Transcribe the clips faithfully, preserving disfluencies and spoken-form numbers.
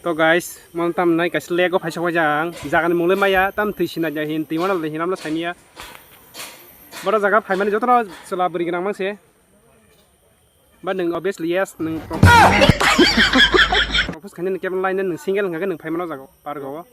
So guys, mon tam nai kaisa lake o phaisa waja ang. Jaga ni mung le maya, tam twi sina ja hin, twi wana le hin amla sania. Boro jaga phaimani jotono chwla bwrwi gwnang mang se. Ba nwng obviously yes, nwng pro-, propose khaina nwng kebla line nwng single hwnkha khe nwng phaimano jaga o, park o.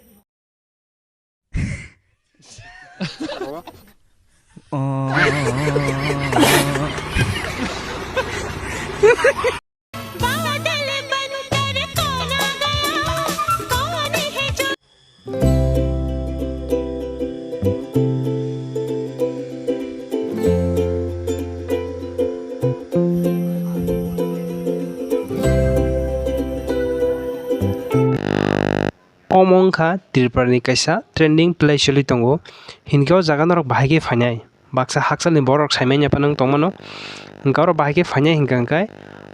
Omo wngkha Tripura ni kaisa trending place choli tongo, hinkhe o jaga norok bahai khe phainai, baksa hakchal ni borok saimanya phano wng tongmano, hinkhe oro bahai khe phainai hinkha hinkhe,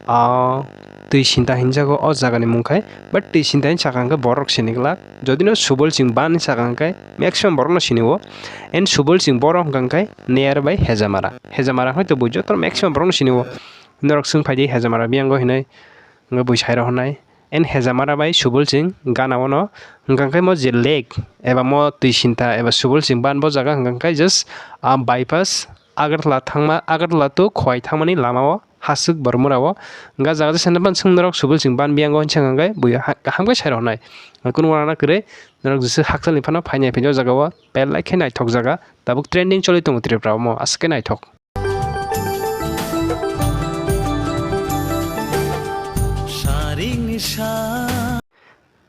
ah, twi sinta hinjago o jaga ni mung khai, but twi sinta hin saka hinkhe borok sini glak, jodi no Subol Singh ban saka hinkhe maximum borok no sini o, and Subol Singh borok hinkha hinkhe nearby Hejamara, Hejamara hoi to bui joto maximum borok no sini o, norok swng phai di Hejamara biyango hinui, hinkhe bui sai rok hinai. And Hejamara bai Subol Singh gana o no, hwnkha khe mo je lake eba mo twi sinta eba Subol Singh ban bo jaga hwnkha khe just, ah, bypass Agartala thangma, Agartala to Khowai thangmani lama o hasuk Bormura o. Hwnkha jaga jesa hwnba swng norok Subol Singh ban biyango hinsa hwnkha khe bui ha-, kaham khe sai rok nai. Kunu wana kwrwi norok jesa hakchal ni phano phainai phai o jaga o belai khe naithok jaga. Tabuk trending choli tongo Tripura o mo aswk khe naithok.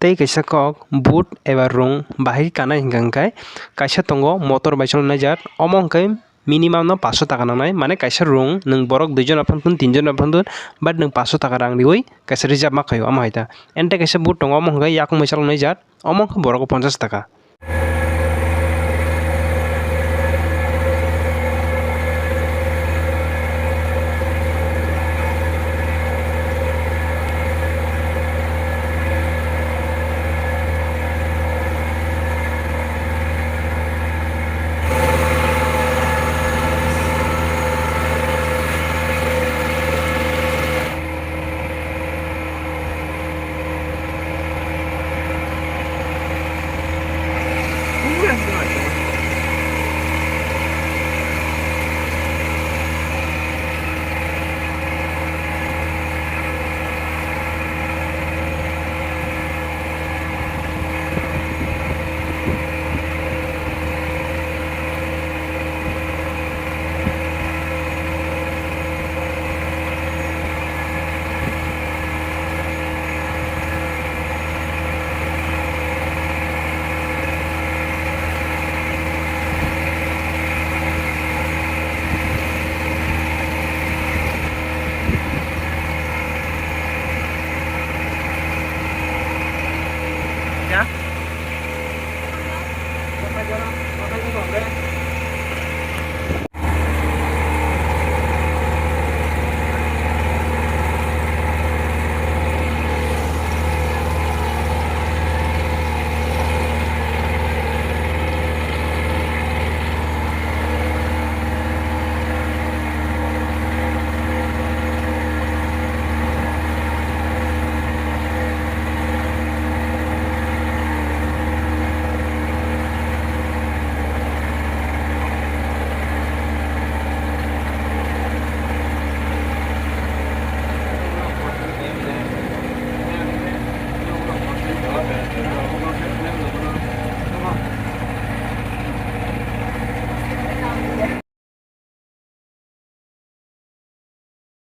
Tei kaisa kok boot eba rung bahai kanai hwnkha hwnkhe kaisa tongo motor bai chwlwi naijak, omo hwnkhe minimum no paso taka nangnai, mane kaisa rung nwng borok dui jona phantun tin jona phantun but nwng paso taka rang riwi kaisa reserve ma khaio omo hai ta. Ente kaisa boot tongo omo hwnkhe yakung bai chwlwi naijak, omo hwnkhe borok o ponchas taka.